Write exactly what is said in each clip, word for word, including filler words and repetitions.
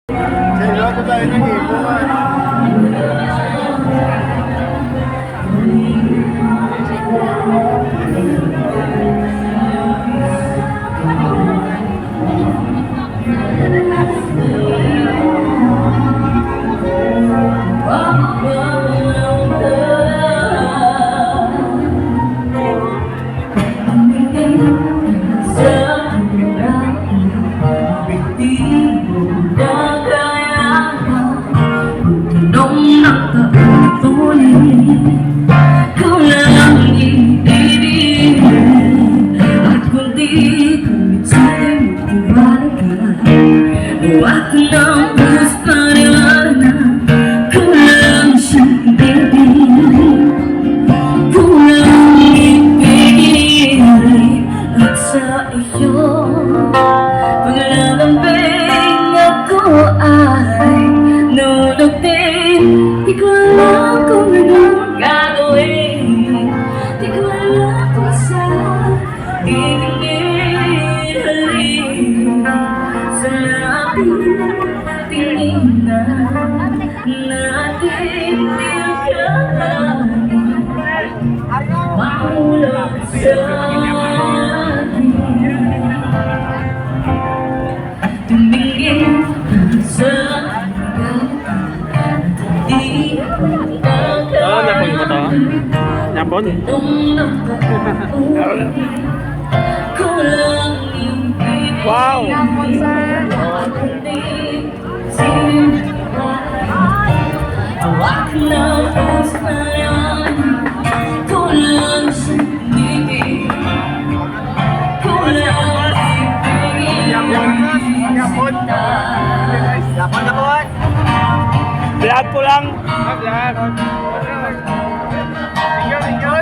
Sa ilo ko tayo nag-ibo, ah. Kulang siyang baby. Kulang ibigay at sa iyo paglalambing ako ay nunugtin. Di ko alam kung anong gagawin. Di ko alam kung saan titingin. Halin sa lapit, tingin na natin. Mahulog sa akin. Tumingin sa Ah, napon ko to. Napon? Wow! Yapon na po, eh. Vlog ko lang. Vlog. Ikaw, ikaw.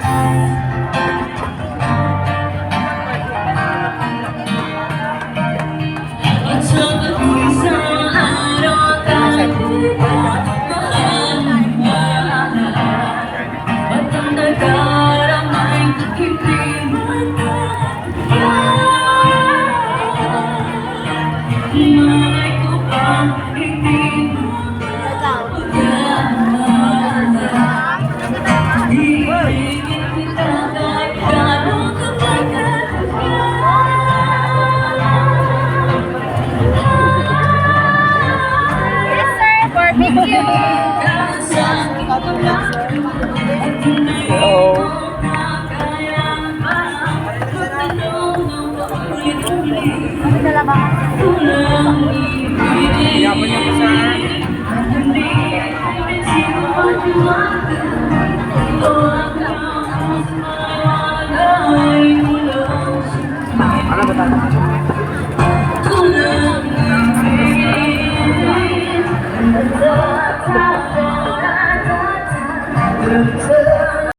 Yes, sir. Barbecue. Hello. Ano ba tayo?